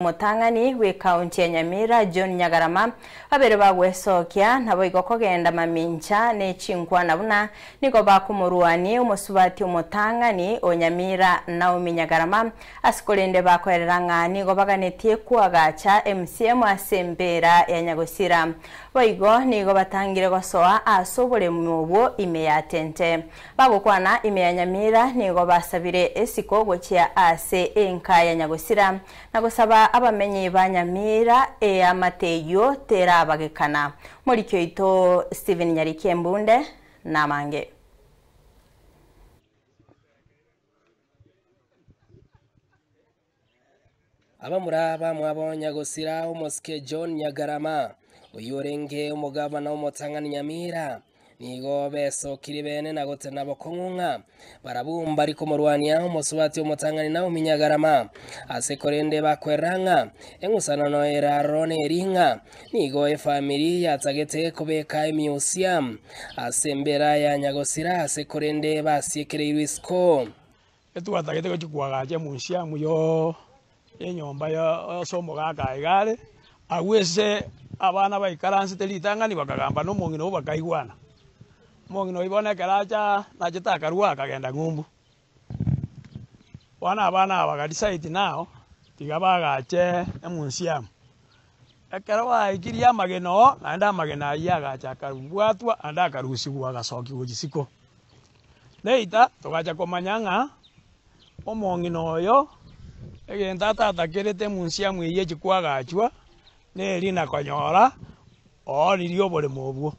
Omotang'ani bw'ekaunti ya Nyamira John Nyagarama babere bagwesokia naboigo kogenda mamincha ne chinkwana buna nigo bakomorwania omosubati omotang'ani o Nyamira Naomi Nyagarama ase korende bakoerera ng'a nigo baganetie koagacha MCM ase embera ya Nyagosira. Boigo nigo batangire gosoa ase oboremi obwo ime ya Tente. Bagokwana ime ya Nyamira nigo basabire esiko gochia ase enka ya Nyagosira na gosaba abamenyi ba Nyamira eamate eyio terabagekana. Moriki oito Stephen Nyariki Embunde namange. Abamura bamwabo Nyagosira omosike John Nyagarama, oyio orenge omogabana omotang'ani Nyamira, nigo besokirie bene na gotena bokong'u ng'a barabwo mbari komorwania omosubati omotang'ani Naomi Nyagarama. Ase korende bakwerera ng'a eng'usanano ere aroro neri ng'a nigo efamiri yatagete kobeka emiusiam ase embera ya Nyagosira ase korende basiekereirwe isiko. Etwatagete gochia koagacha emusiamu yoo enyomba ya ase omogaka iga are, agwo ase abana baikaransete ritang'ani bakagamba na omong'ina obo bakaigwana. Omong'ina oyio bono ekero acha nachete akarwa akagenda ng'umbu. Bono abana aba baga decide now, tiga baagache emusiamu. Ekero baikirie amagena oo, naende amagena ayio agacha akabwatwa naende akarusigwa agasokiwa chisiko. Later togacha komanya ng'a omong'ina oyo egento atatakerete emunsiamu eyio echi kwagachwa, neri nakonyora ooririe oboremo obwo.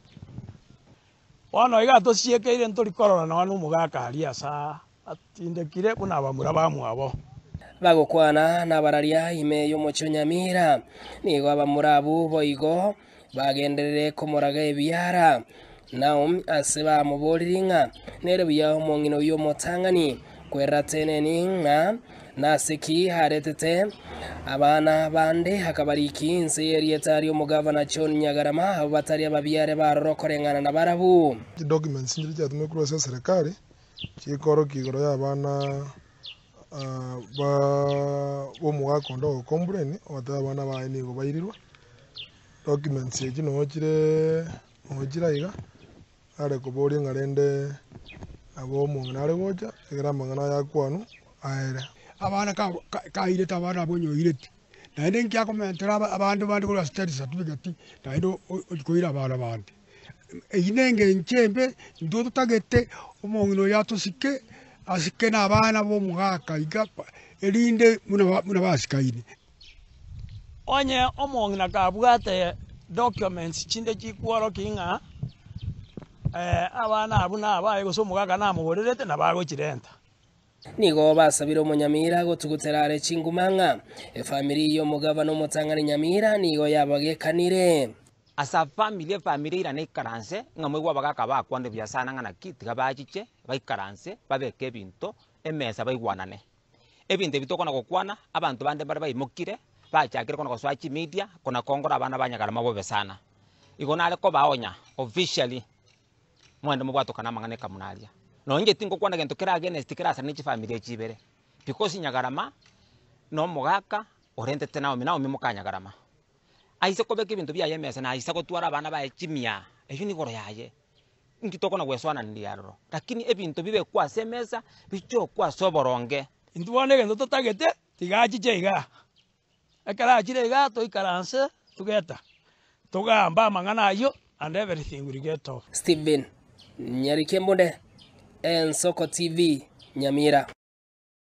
Bono iga tosiekeire ntori korora nonya na omogaka aria asa atindekire buna abamura bamwabo. Bagokwana nabararia ime y'omochie o Nyamira, nigo abamura abwo boigo bagenderere komoraga ebiara. Naomi ase bamoboririe ng'a nere buya omong'ina oyio omotang'ani kwerera teneni ng'a nase ki aretete abana bande akabariki inse y'erieta ri'omogavana John Nyagarama abwo batari ababiare baroro koreng'ana nabarabwo. Chidocuments nchiria chiatumekirwe ase eserekari, chikorokia igoro ya abana ba omogaka onde ogocomplain ogoteba abana baye nigo bairirwe, documents echi noo chireee noo chire iga, nare koboria ng'a rende nabo omong'ina are gocha, ekero amang'ana aya akwanwa aere. Abana kairete abana abwo onye oireti, naende inki akomentera abande bande korwa ase death certificate naende ochia koira abana bande. Eyio na engencho embe, intwe totagete omong'ina oyo atosike, asike na abana ba omogaka iga, erinde buna buna basikaine. Onye omong'ina kabwate documents chinde chikworokia ng'a abana abwo nabaye gose omogaka namogorerete nabo agochirenta. Nigo basabire omonyamira gotugutera are chinguma ng'a efamiri y'omogabana omotang'ani Nyamira nigo yabagekanire. Ase afamiri, efamiri eirane ikaranse, ng'a moigwe abagaka bakwane buya sana ng'a naki, tiga bachiche, baikaranse, babeke ebinto emesa baigwanane. Ebinto ebi tokona gokwana, abanto bande mbare baimokire, bachakire kona gosoa chimedia, kona kongora abana ba Nyagarama bobe sana. Igo nare kobaonya officially, mwende mobwatokane amang'ana ekamuna aria. Nonye inche tingokwana gento kere against kerasane ne chifamiri echi ibere, because Nyagarama, na omogaka orentete Naomi, Naomi moka Nyagarama. Aise kobeka ebinto biaye emesa na aise gotwara abana baye chimia, eyio nigoro yaye. Inki tokona gwesoananiria aroro? Lakini ebinto bibekwe ase emesa, bichokwe ase oboronge. Intwe bono egento totagete, tiga achiche igaa. Ekero achire igaa toikaranse togeta, togambe amang'ana ayio and everything will get off. Stephen Nyarikembunde, Ensoko TV, Nyamira.